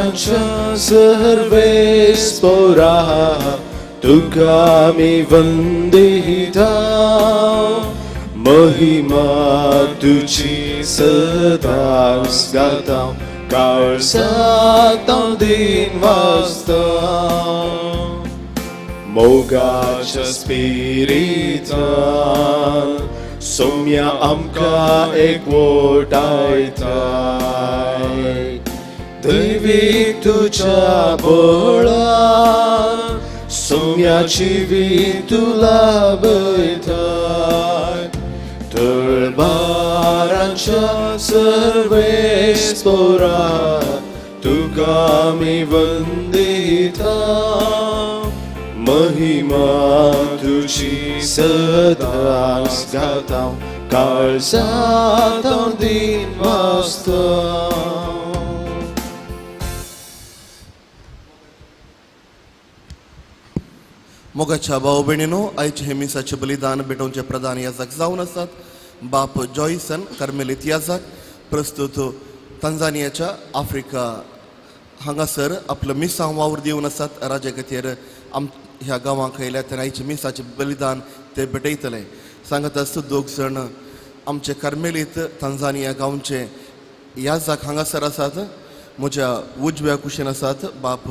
तळबारांच्या सर्वेस्पोरा तुका आमी वंदिता महिमा तुजी सदांच गाता काळजांत दिन वाजता मोगाच्या स्पिरितान सोम्या आमकां एकवटायताय दैवीक तुज्या बळान सोम्या जिवीत तूं लाभयताय तळबारांच्या सर्वेस्पोरा तुका आमी वंदिता महिमा तुजी सदांच गाता काळजांत दिन वाजता. मोगाच्या भाव भयणीनो, आयचे हे मिसाचें बलिदान भेटोवचे प्रधान याजक जावन आसात बाप जॉयसन कार्मेलीत याजक, प्रस्तुत तंजानियाच्या आफ्रिका हांगासर आपलो मिसांव वावर दिवन आसात. राजा खातीर आम ह्या गांवांक आयल्या तेन्ना आयचें मिसाचें बलिदान ते भेटयतले. सांगत आसता दोग जाण आमचे कार्मेलीत तंजानिया गांवचे याजक हांगासर आसात. म्हज्या उजव्या कुशीन आसात बाप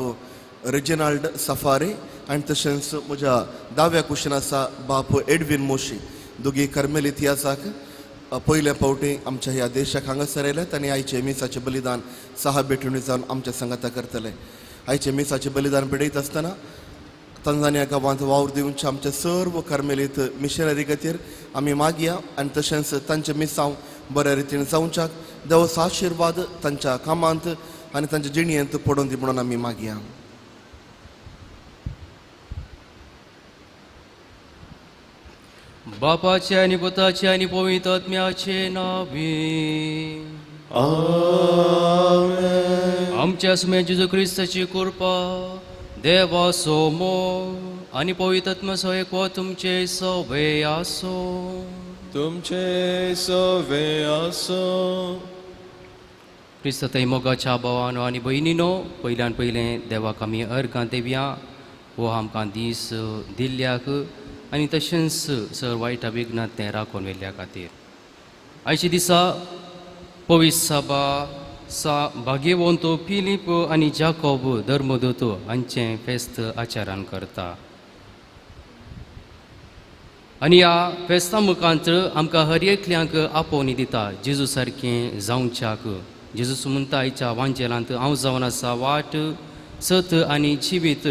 रेजिनाल्ड सफारी आनी तशेंच म्हज्या दाव्या कुशीन आसा बाप एडवीन मोशी. दोगी कार्मेलीत याजक पयले फावटी आमच्या ह्या देशाक हांगासर आयल्यात आनी आयचें मिसाचें बलिदान सहा भेटवणी जावन आमच्या सांगाता करतले. आयचें मिसाचें बलिदान भेटयत आसतना तंजानिया गांवांत वावर दिवचे आमच्या सर्व कार्मेलीत मिशनरी खातीर आमी मागया आनी तशेंच तांचें मिसांव बऱ्या रितीन जावच्याक देवाचो आशिर्वाद तांच्या कामांत आनी तांच्या जिणयेंत पडून दी म्हणून आमी मागया. बापाचे आनी पुताचे आनी पवित्र आत्म्याचे नांवे आमेन. आमच्या सुम्या जेजू क्रिस्ताची कृपा, देवाचो मोग आनी पवित्र आत्म्याचो एकवट तुमचे सवे आसो. तुमचे सवे आसो. क्रिस्त थंय मोगाच्या भावानो आनी भयणीनो, पयल्यान पयलें देवाक आमी अर्गां दिवया हो आमकां दीस दिल्ल्याक आनी तशेंच सर वायट विघ्नांत तें राखून व्हेल्ल्या खातीर. आयच्या दिसा पवित्र सभा सा भाग्यवंत फिलीप आनी जाकोब धर्मदूत हांचें फेस्त आचरण करता आनी ह्या फेस्ता मुखांत आमकां हर एकल्यांक आपोवणी दिता जेजू सारकें जावच्याक. जेजू म्हणटा आयच्या वांजेलांत हांव जावन आसा वाट, सत आनी जिवीत.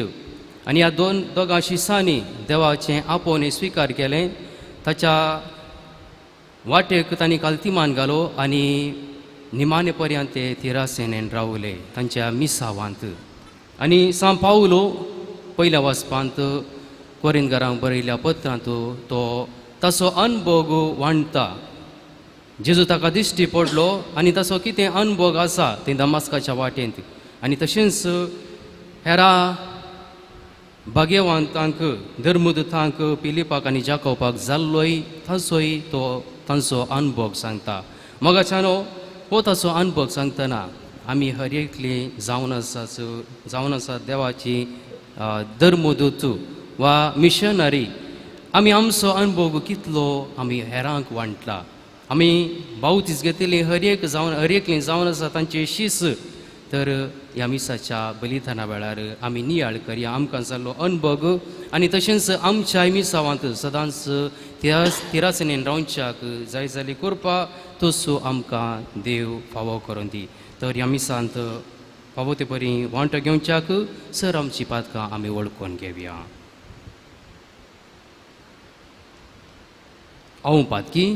आनी ह्या दोन दोगां शिसांनी देवाचें आपोवणें स्विकार केलें, ताच्या वाटेक तांणी कालतिमान घालो आनी निमाणे पर्यंत ते तिरासेनेन रावले तांच्या मिसावांत. आनी सांव पावलो पयल्या वाचपांत कोरिंदगारांक बरयल्ल्या पत्रांत तो ताचो अनभोग वांडटा. जेजू ताका दिश्टी पडलो आनी ताचो कितें अनभोग आसा थंय दमास्काच्या वाटेंत. आनी तशेंच हेरा भाग्यवंतांक, धर्मदूतांक, पिलिपाक आनी जाकोबाक जाल्लोय ताचोय तो तांचो अनभोग सांगता. मोगाच्यानो हो ताचो अनभोग सांगतना आमी हर एकली जावन आसा देवाची धर्मदूत वा मिशनरी. आमी आमचो अनभोग कितलो आमी हेरांक वांटला. आमी बावतीस घेतिल्ली हर एक जावन हर एकली जावन आसा तांची शीस. तर ह्या मिसाच्या बलिदाना वेळार आमी नियाळ करया आमकां जाल्लो अनभोग आनी तशेंच आमच्या मिसावांत सदांच तिरासनेन रावच्याक जाय जाली कृपा तसो आमकां देव फावो करून दी. तर ह्या मिसांत फावो ते परी वांटो घेवच्याक सर आमची पातकां आमी वळखून घेवया. हांव पातकी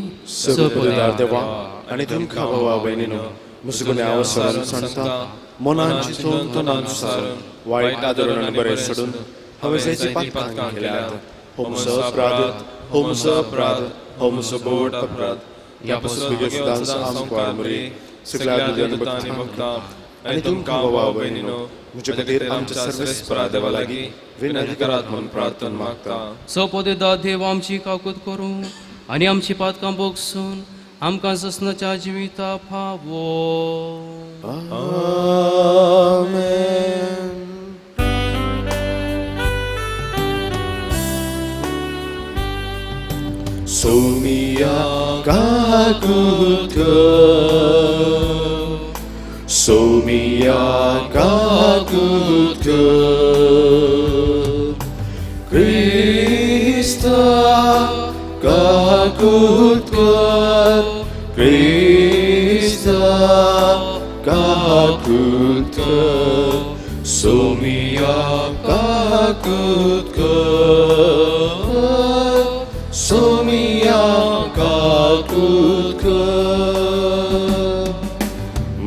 देवा आनी तुमकां भावा भयणीनो म्हजो गुन्यांव सांगता मनान चिंतून तनान सारून वायट आदरण आनी बरें सोडून हांवें जायतीं पातकां केल्यात. हो म्हजो अपराध, हो म्हजो अपराध, हो म्हजो बोट अपराध. ह्या पासून बेगीन सदांच आमकां मरी सगळ्या भक्तांक आनी तुमकां भावा भयणीनो म्हजे खातीर आमच्या सर्वेस्परा देवा लागीं विनंती करात म्हूण प्रार्थना मागता. सोपो देव आमची काकूत करूं आनी आमची पातकां भोगसून आमकां ससनाच्या जिविता फावो. आमेन. सोमिया काकुत कर, सोमिया काकुत कर, क्रिस्ता काकुत कर, क्रिस्ता काकुत कर, सोमिया काकुत कर, सोमिया काकुत कर.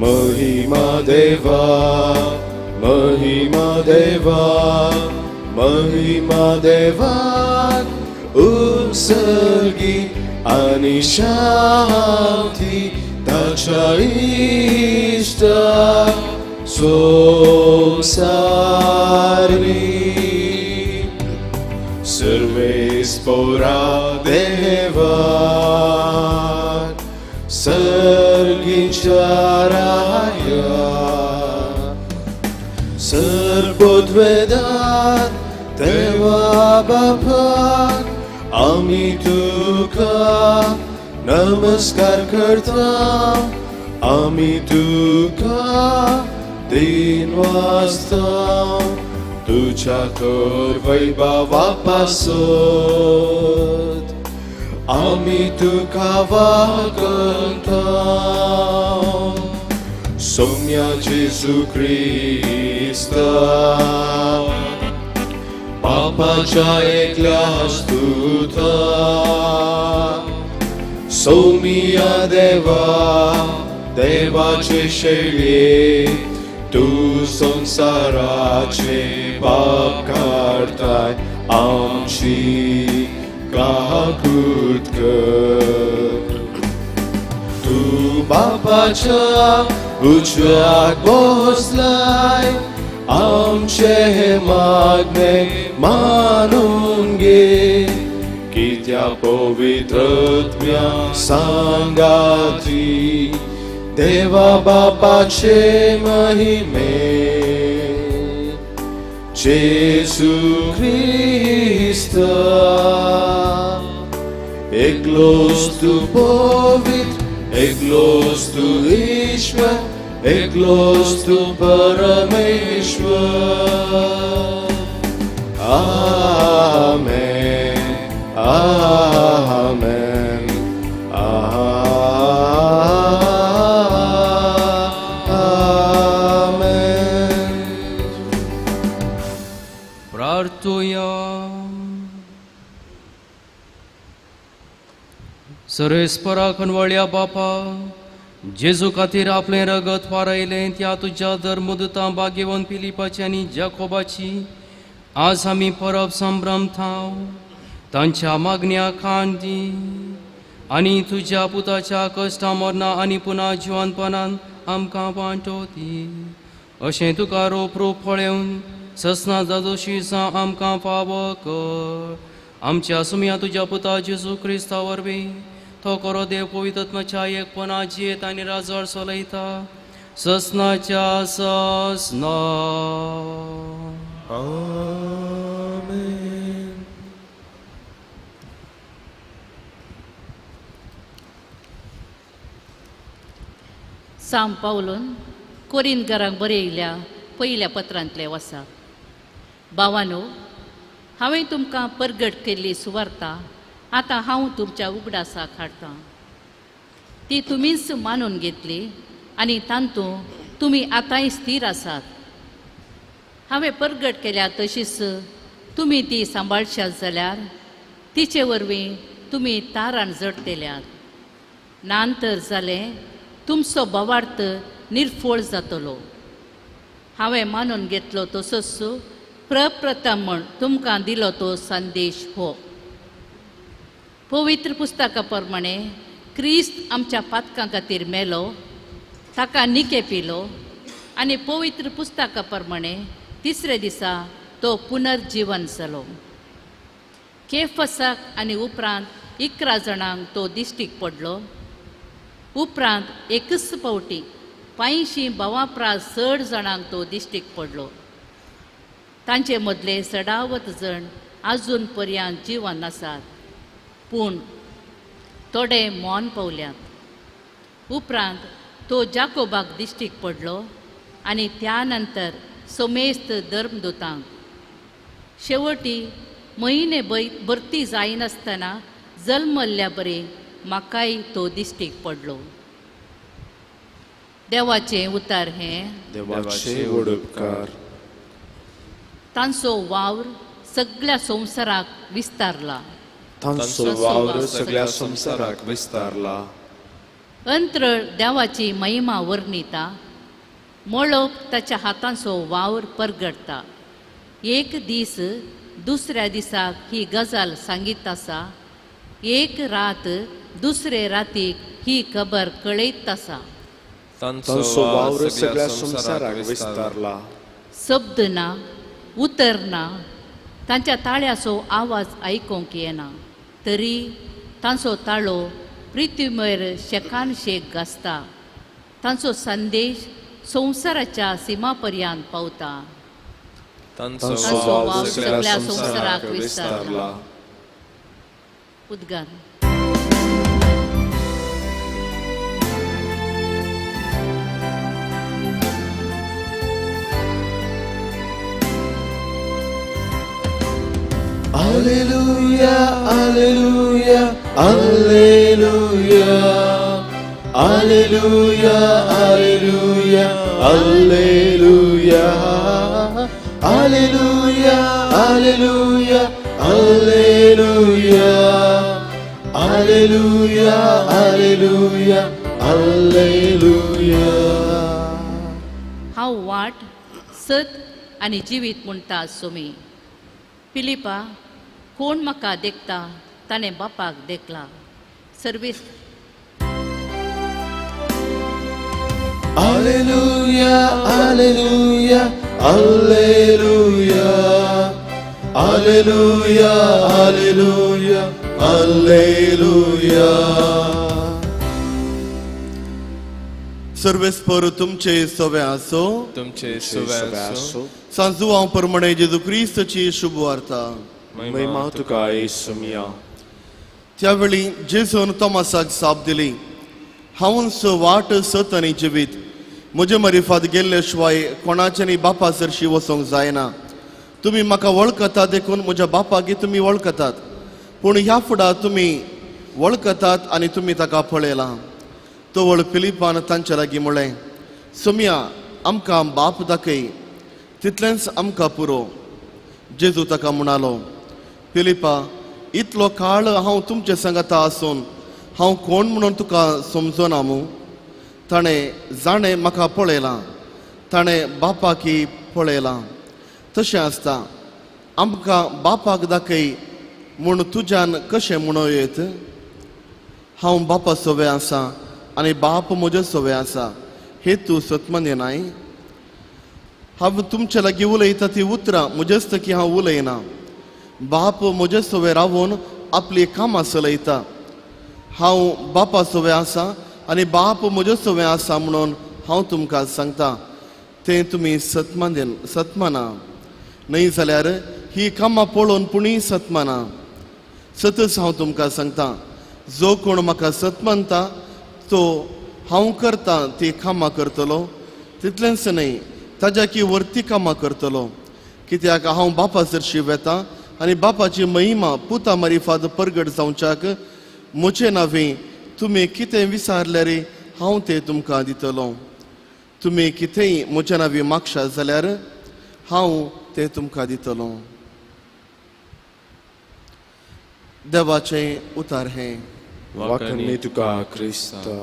महिमा देवा, महिमा देवा, महिमा देवा, उत्सर्गी आणि शांती ताच्या इश्टाक संवसारी. सर्वेस्पोरा देवा, सर्गीच्या राया, सर्वोद्वेदात देवा बापाक आमी तुका नमस्कार करता, आमी तुका दिन वाजता, तुझ्या थोर वैभवा पासत आमी तुका वागता. सोम्या जेजू क्रिस्ता, पापाच्या एकल्या स्तुता, सोमिया देवा, देवाचे शैली, तू संसाराचे पाप काडताय, आमची काकूत कर. तू बापाच्या उजव्याक बसलाय, आमचे मागणे मानून घे, कित्या पवित्रत्म्या सांगाती देवा बापाचे महिमे, जेजू क्रिस्ता, एकलोच तू पवित्र, एकलोच तू ईश्वर, एकलोच तू परमेश्वर. आमेन, आमेन, आमेन. प्रार्थुया. सर्वेस्परा खनवळ्या बापा, जेजू खातीर आपलें रगत फारायलें त्या तुज्या धर्मदूतां भाग्यवंत फिलिपाची आनी जाकोबाची आज आमी परब संभ्रमताव. तांच्या मागण्या खान दी आनी तुज्या पुताच्या कश्टा मरना आनी पुना जिवनपणान आमकां वांटो दी. अशें तुका रोप रूप पळेवन ससना जादोशी जावं आमकां फावो कर. आमच्या सुमया तुज्या पुता जेजू क्रिस्ता वरवीं तो करो देव पवित्रत्माच्या एकपणा जियेत आनी राजवाड चलयता ससनाच्या ससना. आमेन. साम पावलून कोरिनकारांक बरयल्या पयल्या पत्रांतलें वसा. भावानो, हांवें तुमकां परगट केल्ली सुवार्ता आतां हांव तुमच्या उगडासाक हाडटां. ती तुमीच मानून घेतली आनी तातूंत तुमी आतांय स्थीर आसात. हांवें परगट केल्या तशीच तुमी ती सांबाळशात जाल्यार तिचे वरवीं तुमी तारान जडतेल्यात. नांतर जालें तुमचो भावार्थ निर्फोळ जातलो. हांवें मानून घेतलो तसोच प्रप्रथम म्हण तुमकां दिलो तो संदेश हो. पवित्र पुस्तका प्रमाणे क्रिस्त आमच्या पातकां खातीर मेलो, ताका निके पिलो आनी पवित्र पुस्तका प्रमाणे तिसरे दिसा तो पुनर्जीवन जालो. केफसाक आनी उपरांत 11 जाणांक तो दिश्टीक पडलो. उपरांत एकच पावटी 85 भावां प्रास चड जाणांक तो दिश्टीक पडलो. तांचे मदले सडावत जण आजून पर्यंत जिवन आसात, पूण थोडे मौन पावल्यात. उपरांत तो जाकोबाक दिश्टीक पडलो आनी त्या नंतर समेस्त धर्मदूतांक. शेवटी म्हयने भरती जायनासतना जल्मल्ल्या बरी म्हाकाय तो दिश्टीक पडलो. देवाचें उतार हें देवाचे व्हड उपकार. तांचो वावर सगळ्या संवसाराक विस्तारला. तांचो वावर सगळ्या संवसाराक विस्तारला. अंत्रळ देवाची महिमा वर्णिता, मळब ताच्या हातांचो वावर परगडटा. एक दीस दुसऱ्या दिसाक ही गजाल सांगीत आसा, एक रात दुसरे रातीक ही खबर कळयत आसा. तांचो वावर सगळ्या संवसाराक विस्तारला. शब्द ना, उतर ना, तांच्या ताळ्याचो आवाज आयकूंक येना, तरी तांचो ताळो पृथ्वीमेर शेकान शेक गाजता. तांचो संदेश संवसाराच्या सीमा पर्यंत पावता. तांचो वावर सगळ्या संवसाराक विस्तारला. उद्गार. Alleluia, Alleluia, Alleluia, Alleluia, Alleluia, Alleluia, Alleluia, Alleluia, Alleluia, Alleluia, Alleluia, Alleluia. हांव वाट, सत आनी जिवीत म्हणटा सुमी. फिलिपा, कोण म्हाका देखता ताणें बापाक देखला. Service. Alleluia, Alleluia, Alleluia, Alleluia, Alleluia, Alleluia. सर्वेस्पर तुमचे सवे आसो. तुमचे सुवे आसो. सांजुआं परमणे जेजू क्रिस्तची शुभ वार्ता. महिमा तुका येसुमिया. त्यावेळी जेजून तोमासाक जाप दिली, हांवूच वाट, सत आनी जिवीत. म्हजे मरिफात गेल्ले शिवाय कोणाच्यानी बापा सरशी वचोंक जायना. तुमी म्हाका वळखतात देखून म्हज्या बापाक तुमी वळखतात, पूण ह्या फुडा तुमी वळखतात आनी तुमी ताका पळयलां. तवळ फिलिपान तांच्या लागीं म्हळें, सोमया आमकां बाप दाखय, तितलेंच आमकां पुरो. जेजू ताका म्हणालो, फिलिपा, इतलो काळ हांव तुमचे सांगाता आसून हांव कोण म्हणून तुका समजना मू? ताणें जाणें म्हाका पळयलां ताणें बापाकी पळयलां. तशें आसता आमकां बापाक दाखय म्हूण तुज्यान कशें म्हणूं येत? हांव बापा सोवे आसा आनी बाप म्हजे सोवे आसा, हे तूं सतमान्य नाय? हांव तुमचे लागीं उलयता ती उतरां म्हजेच की हांव उलयना. बाप म्हजे सोवे रावून आपली कामां चलयता. हांव बापा सोवे आसा आनी बाप म्हजे सोवे आसा म्हणून हांव तुमकां सांगता, तें तुमी सतमाना न्हय जाल्यार ही कामां पळोवन पुणीय सतमाना. सतच हांव तुमकां सांगता, जो कोण म्हाका सतमानता तो हांव करता ती कामां करतलो, तितलेंच न्हय ताज्या की वरती कामां करतलो. कित्याक हांव बापा सरशी वेता आनी बापाची महिमा पुता मारिफाद परगट जावच्याक म्हजे नांवे तुमी कितें विचारल्यार हांव तें तुमकां दितलो. तुमी कितेंय म्हज्या नांवे मागशात जाल्यार हांव तें तुमकां दितलो. देवाचें उतार हें. वाखणी तुका क्रिस्ता.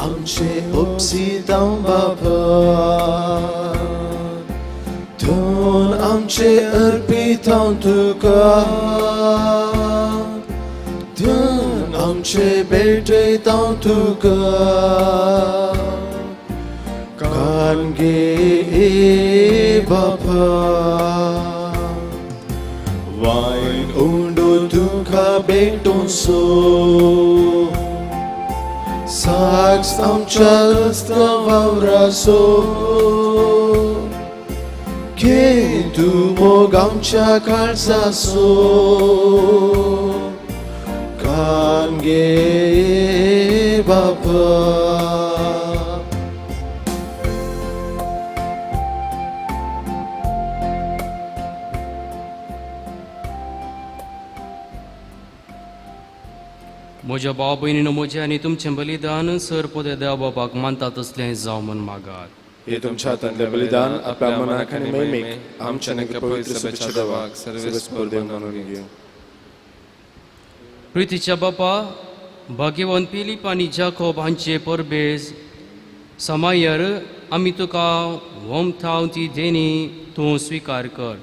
आमचे उपसितां बाबा, तूं आमचे अर्पितां तुका ध्यान आमचे भेटयतां तुका कान घे बापा वायन उंडो तुका भेटोसो साक्ष आमच्या वावरासो घे तूं मोग आमच्या काळजासो कान घे बापा. म्हज्या भाव भयणीनो म्हजें आनी तुमचें बलिदान सर पोदे देवा बापाक मानता तसलें जावं म्हूण मागात. हे तुमच्या हातांतलें बलिदान आपल्या मनाक आनी महिमेक आमच्या आनी पवित्र सभेच्या देवाक सर्वेस्पर देव मानून घेवं. प्रितीच्या बापा भाग्यवंत फिलीप आनी जाकोब हांचे परबेज समायर आमी तुका वमथाव ती देणी तूं स्विकार कर.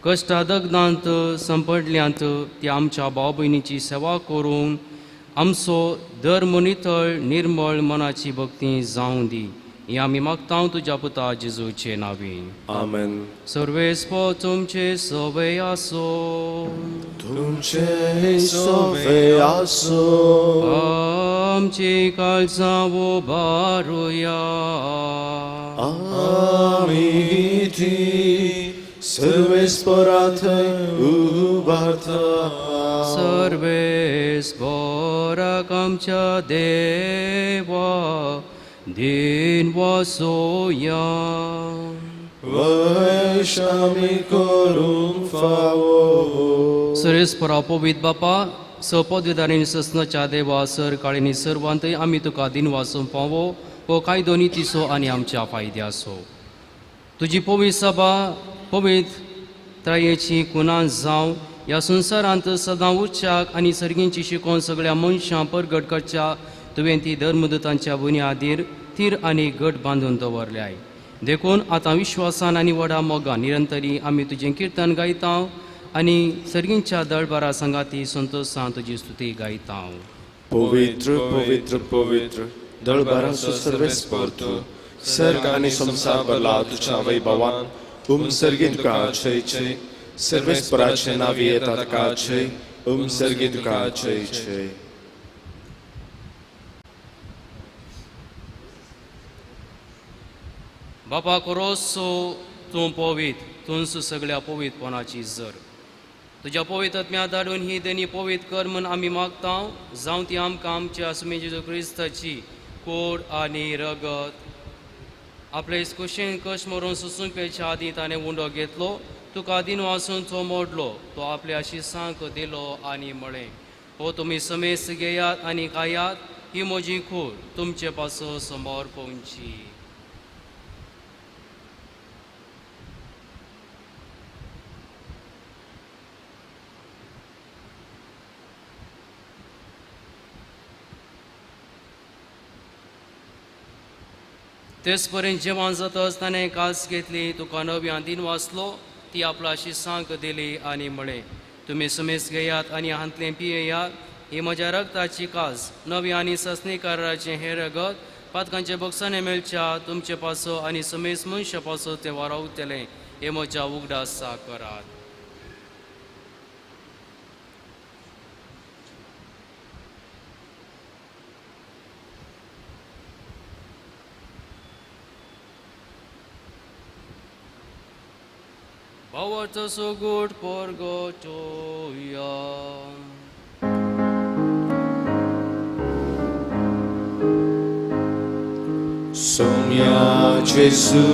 कश्टा दग्नांत संपडल्यांत ती आमच्या भाव भयणीची सेवा करून आमचो धर्म नितळ निर्मळ मनाची भक्ती जावं दी. ही आमी मागता तुज्या पुता जेजूचे नांवी. आमेन. सर्वेस्पर तुमचे सवे आसो. तुमचे सवे आसो. आमची काळजां उबारुया. आमी ती सर्वेस्परा थंय उबारता. सर्वेस्पराक आमच्या देवा दिन वसोया. वैशामी करूंक फावो. सर्वेस्परा पवित्र बापा सपदविदारीन ससनाच्या देवा सर काळीनी सर्वांतय आमी तुका दिन वासूंक पावो हो कायदो नितीचो आनी आमच्या फायद्याचो. तुजी पवित्र सभा पवित्र त्रायेची कुनां जावं ह्या संवसारांत सदां उरच्याक आनी सर्गींची शिकोवन सगळ्या मनशां परगट करच्या तुवें ती धर्मदूतांच्या बुन्यादीर थीर आनी घट बांदून दवरल्याय. देखून आतां विश्वासान आनी व्हडा मोगान निरंतरी आमी तुजें किर्तन गायता आनी सर्गींच्या दळबारा सांगाती संतोशान तुजी स्तुती गायता. पवित्र पवित्र पवित्र दळबाराचो सर्वेस्पर तूं सर्ग आनी संवसार भरला तुज्या वैभवान. उमसर्गी तुका जय जय. सर्वेस्पराचे नांवी येता ताका जय. उमसर्गी तुका जय जय. बापा कोरोसो तूं पवित्र तूंच सगळ्या पवित्रपणाची जर. तुज्या पवित्र आत्म्या धाडून ही देणी पवित्र कर म्हूण आमी मागता जावं ती आमकां आमच्या सुमी जेजू क्रिस्ताची कोड आनी रगत. आपले कुशेन कश मरून सोसूंक पेच्या आदीं ताणें उंडो घेतलो तुका दिन वासून तो मोडलो तो आपल्या शिसांक दिलो आनी म्हळें हो तुमी समेस्त घेयात आनी खायात ही म्हजी कूड तुमचे पासून समोर पळोवची. तेच पर्यंत जेवण जातच ताणें कास घेतली तुका नव्यान दिन वाचलो ती आपल्या शिसांक दिली आनी म्हळें तुमी समेस्त घेयात आनी हांतलें पियेयात ही म्हज्या रगताची कास नवी आनी ससनी कराराचें हें रगत पातकांचे बक्षाने मेळच्या तुमचे पासो आनी समेस्त मनशा पासो तें वारावतलें हें म्हज्या उगडासा करात. भावार्थ सुगूट परगटोया. सोम्या जेजू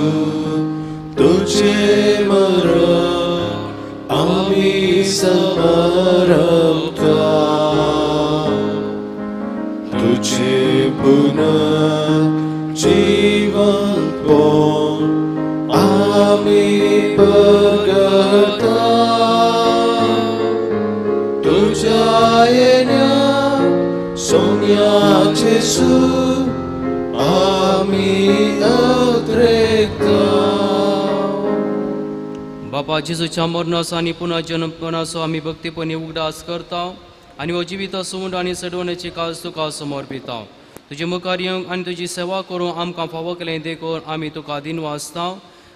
तुझे मरण आमी समरपता तुझे पुनर्जीवनपण आमी परगटा. तुझ्या येण्या सोम्या जेजू आमी अद्रेकता. बापा जेजूच्या मरणाचो आनी पुनर्जन्मपणाचो आमी भक्तीपणी उगडास करता आनी हो जिविता सुवंड आनी सडवण्याची काज तुका समर्पिता. तुजे मुखार येवंक आनी तुजी सेवा करूंक आमकां फावो केलें देखून आमी तुका दिनवासता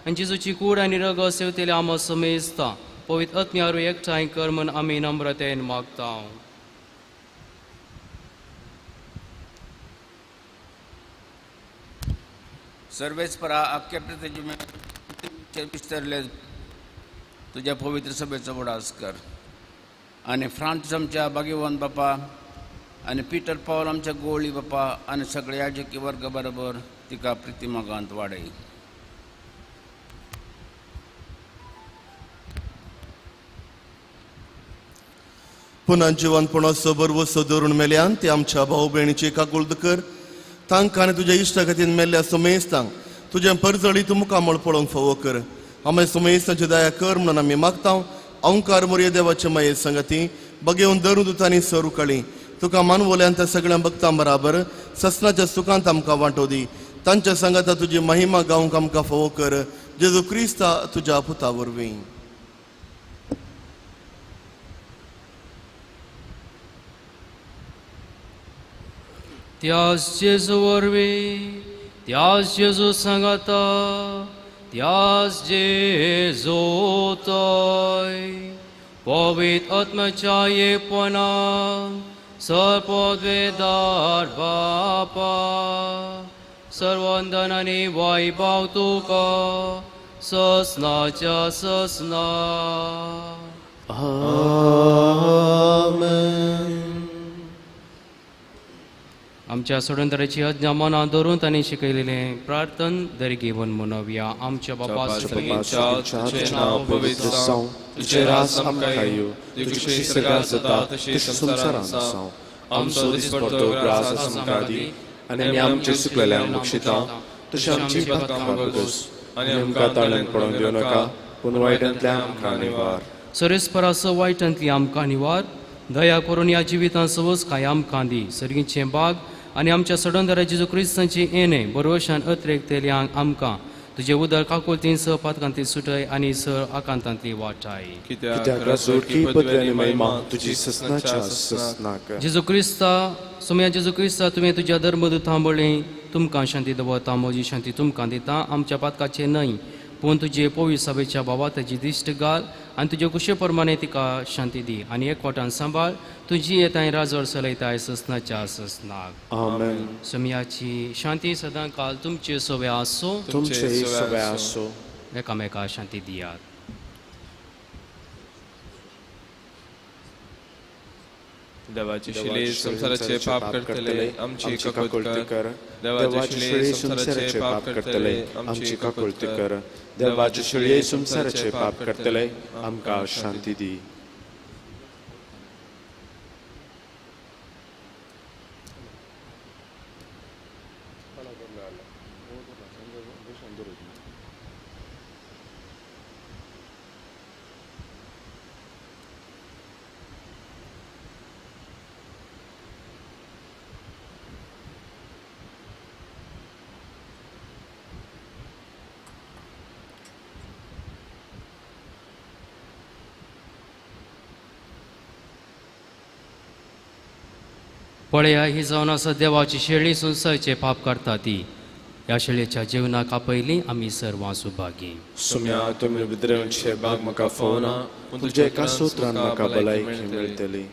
आनी जेजूची कूड आनी रगत सेवतेले आमकां समेजता. पवित्र आत्म्यारू एकठांय कर म्हूण आमी नम्रतेन मागता. सर्वेस्परा आख्या पृथ्वीचेर विस्तारले तुज्या पवित्र सभेचो उगडास कर आनी फ्रांस आमच्या भाग्यवान बापा आनी पिटर पावल आमच्या गोळी बापा आनी सगळ्या याजकी वर्ग बरोबर तिका प्रितिमागांत वाडय. पुन्हा जिवनपणाचो बरवसो धरून मेल्यान ते आमच्या भाव भयणीची काकुळद कर. तांकां आनी तुज्या इश्टा खातीर मेल्ल्या सुमेस्तांक तुजें परजळीत मुखामळ पळोवंक फावो कर. आमी सुमेस्तांची दया कर म्हणून आमी मागता. अंकार मोरये देवाचे माये संगती बगेवन धरून दुतांनी सरू कळी तुका मानवल्यान त्या सगळ्या भक्तां बराबर ससनाच्या सुखांत आमकां वांटो दी. तांच्या सांगाता तुजी महिमा गावंक आमकां फावो कर. जेजू क्रिस्ता तुज्या पुता वरवीं. त्यास जेजू वरवीं, त्यास जेजू सांगाता, त्यास जेजू तोय पवित्र आत्म्याच्या एकपणान सर्वपदवेदार बापा सर्वंदन आनी वैभव तुका ससनाच्या ससना. आमेन. आमच्या सोडंतराची आज्ञा मनात धरून तांणी शिकयलेलें प्रार्थन दर्गेवन मनोवया. आमच्या बापा तुजें नांव पवित्र जावं, तुजें राज आमकां येवं, तुजी इच्छा स्वर्गांत जाता तशी संवसारांत जावं. आमचो दिसपडतो ग्रास आमकां दी आनी आमी आमचे चुकलेल्यांक बक्षिता तशें आमची पातकां भोगस आनी आमकां ताळ्यान पडोवंक दिवं नाका, पूण वायटांतल्यान आमकां निवार. सरेस्पराचो वायटांतली आमकां निवार. दया करून ह्या जिवितांत सवस कांय आमकां दी. सर्गीचें बाग आनी आमच्या सडनदारा जेजू क्रिस्तांची येणें बरवशान अत्रेकतेल्यांक आमकां तुजें उदर काकुळतीन स पातकांतली सुटय आनी स आकांतांतली वाटाय. कित्याक राजवटकी पदवी आनी महिमा तुजी ससनाच्या ससनाक. जेजू क्रिस्ता सोम्या जेजू क्रिस्ता तुवें तुज्या धर्मदूतां बळी तुमकां शांती दवरता, म्हजी शांती तुमकां दिता. आमच्या पातकाचें न्हय पूण तुजे पवित्र सभेच्या बाबा ताजी दिश्ट घाल आनी तुजे कुशे प्रमाणे तिका शांती दी आनी एकवटान सांबाळ. तुजी येताय राजवट चलयताय ससनाच्या ससनाक. आमेन. सोम्याची शांती सदां काल तुमचे सवे आसो. तुमचे सवे आसो. एकामेका शांती दियात. देवाचे शिले संवसाराचे पाप करतले आमची काकुळती कर. देवाचे शिले संवसाराचे पाप करतले आमची काकुळती कर. देवाचे शिले संवसाराचे पाप करतले आमकां शांती दी. पळया ही जावन आसा देवाची शेळी संवसाराचे पाप करता ती. ह्या शेळयेच्या जेवणाक आपयली आमी सर्वां सुभागी. सुम्या तुमी भितरचे बाग म्हाका फोवना, पूण तुज्या एका सूत्रान म्हाका भलायकी मेळटली.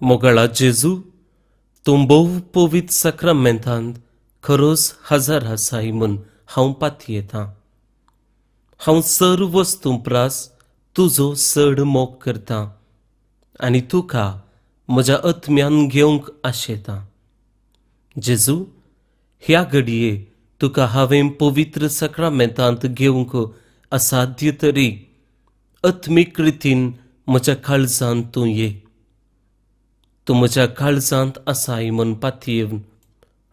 मोगाळा जेजू, तूं भोव पवित्र साक्रामेंतांत खरोच हजार आसाय म्हूण हांव पातयेतां. हांव सर्व वस्तूं प्रास तुजो चड मोग करतां आनी तुका म्हज्या आत्म्यान घेवंक आशेतां. जेजू, ह्या घडये तुका हांवें पवित्र साक्रामेंतांत घेवंक असाध्य तरी आत्मीक रितीन म्हज्या काळजांत तूं ये. तूं म्हज्या काळजांत आसाय म्हूण पातयेवन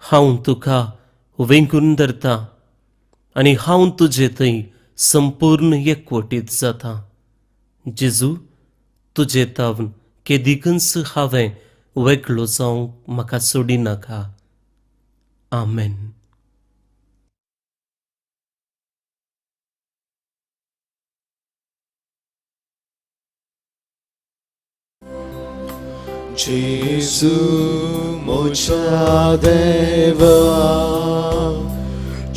हांव तुका वेंगून धरता आनी हांव तुजे थंय संपूर्ण एकवटीत जाता. जेजू, तुजे तावन केदिकूच हांवें वेगळो जावंक म्हाका सोडिनाका. आमेन. जेजू म्हज्या देवा,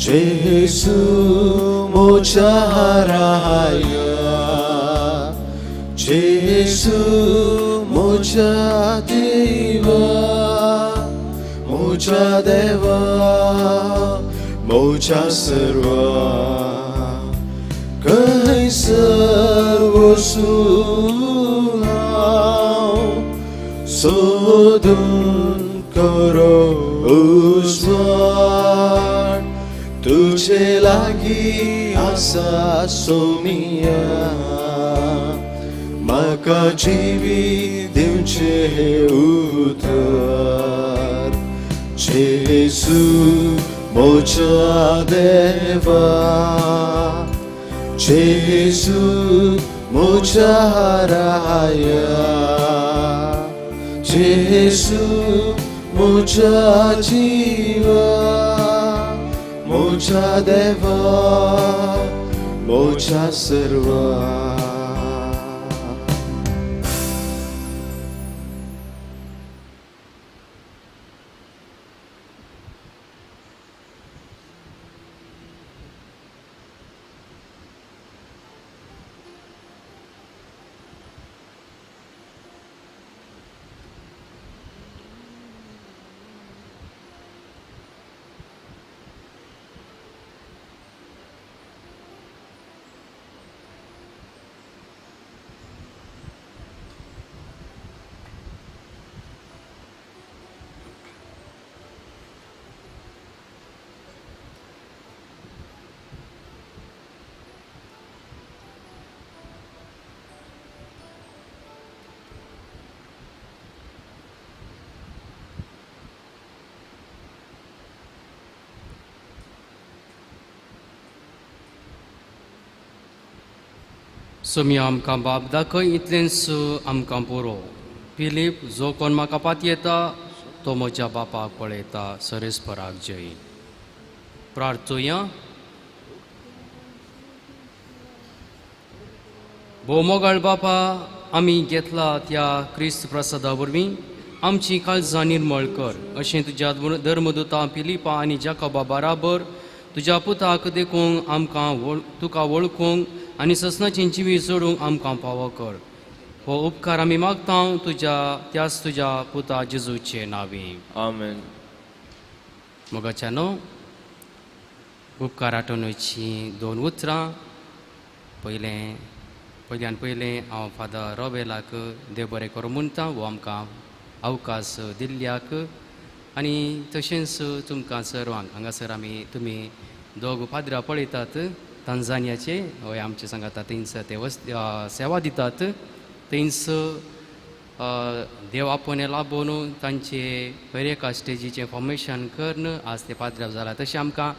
जेजू म्हज्या राया, जेजू म्हज्या देवा, म्हज्या देवा, म्हज्या सर्वा, खंयसर वचूं हांव सोदून करो उजवाड, तुजे लागीं आसा सोमिया, म्हाका जिवीत दिवचें उतर. जेजू म्हज्या देवा, जेजू म्हज्या राया, जेजू म्हज्या जिवा, म्हज्या देवा, म्हज्या सर्वा. सोमी आमकां बाप दाखय इतलेंच आमकां पुरो. फिलीप, जो कोण म्हाका पातयेता तो म्हज्या बापाक पळयता. सरेस्पराक जय. प्रार्थुया. भोव मोगाळ बापा, आमी घेतला त्या क्रिस्त प्रसादा वरवीं आमची काळजां निर्मळ कर, अशें तुज्या धर्मदुता फिलिपा आनी जाकोबा बराबर तुज्या पुताक देखूंक आमकां तुका वळखूंक आनी ससनाची जिवी जोडूंक आमकां फावो कर. हो उपकार आमी मागता तुज्या त्याच तुज्या पुता जेजूचे नांवी. आमेन. मोगाच्यानो, उपकार आठवणीची दोन उतरां. पयलें पयल्यान पयलें हांव फादर रोबेलाक देव बरें करूं म्हणटा, हो आमकां अवकाश दिल्ल्याक, आनी तशेंच तुमकां सर्वांक हांगासर आमी तुमी दोग पाद्रा पळयतात तांजानियाचे, हय आमचे सांगाता थंयसर ते सेवा दितात. थंयसर देव आपोवणें लाबोवन तांचे हर एका स्टेजीचें फॉर्मेशन करून आज ते पाद्र्याब जाला. तशें आमकां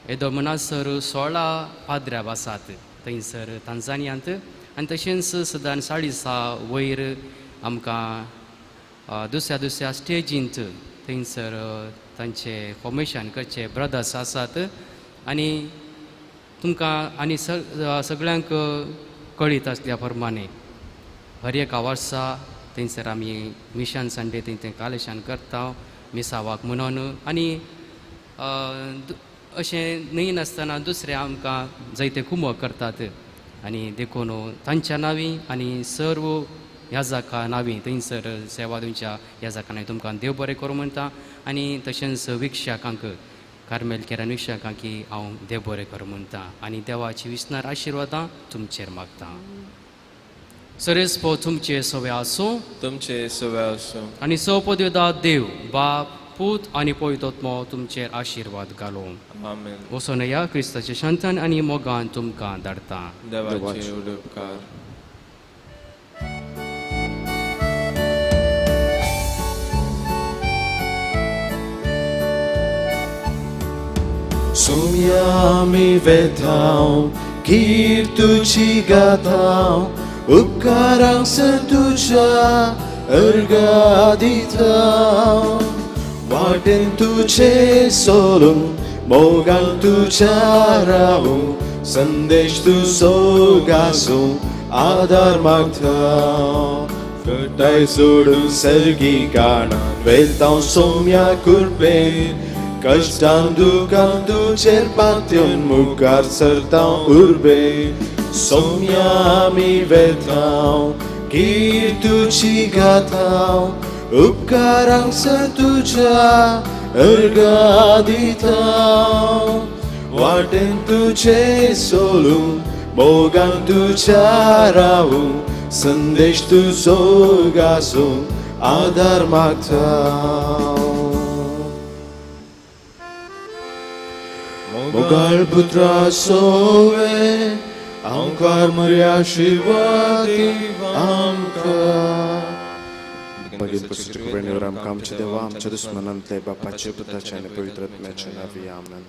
येदो म्हणसर 16 पाद्र्याब आसात थंयसर तांजानियांत, आनी तशेंच सदां 40 वयर आमकां दुसऱ्या दुसऱ्या स्टेजींत थंयसर तांचे फॉर्मेशन करचे ब्रदर्स आसात. आनी तुमकां आनी सगळ्यांक कळीत आसल्या प्रमाणे हर एका वर्सा थंयसर आमी मिशन संडे थंय तें कालेशन करता मिसावाक म्हणून, आनी अशें न्हय नासतना दुसरे आमकां जायते कुमक करतात. आनी देखून तांच्या नांवी आनी सर्व ह्या जाका नांवी थंयसर सेवा दिवच्या ह्या जाका नांवी तुमकां देव बरें करूं म्हणटा. आनी तशेंच विक्षाकांक कार्मेल केरान विक्षाकांक की हांव देव बरें करूं म्हणटा आनी देवाची विसनार आशिर्वादां तुमचेर मागता. सरेस्पो तुमचे सवे आसूं, तुमचे सवे आसूं, आनी सोपो देव देव बाप पूत आनी पवित्र तुमचेर आशिर्वाद घालूं. आमेन. वचून ह्या क्रिस्ताच्या शांतान आनी मोगान तुमकां धाडटा. देवाचे उपकार. सोम्या आमी वेतांव कीर्तुची गातांव उपकारांक सर तुज्या अर्गा दितांव वाटेन तुजे सोलून मोगान तुज्या रावूं संदेश तुजो गासूं आदार मागता कटाय सोडून सर्गी काणां वेतांव सोम्या कृपेन कष्टान दुखान तुजेर पात्योन मुखार सरतांव उर्बे सोम्या आमी वेतांव कीर्तुची गातांव उपकारांक सर तुज्या अर्गा दितांव वाटेन तुजे सोलून मोगान तुज्या रावूं संदेश तुजो गासूं आदार मागता. मोगाळ पुत्रा सोवे आमकार मर्या आशिर्वाद आमकां. मागीर आमकां आमच्या देवा आमच्या दुस्मनांतले बापाचे पुताचे आनी पवित्र आत्म्याचे नांवी आमेन.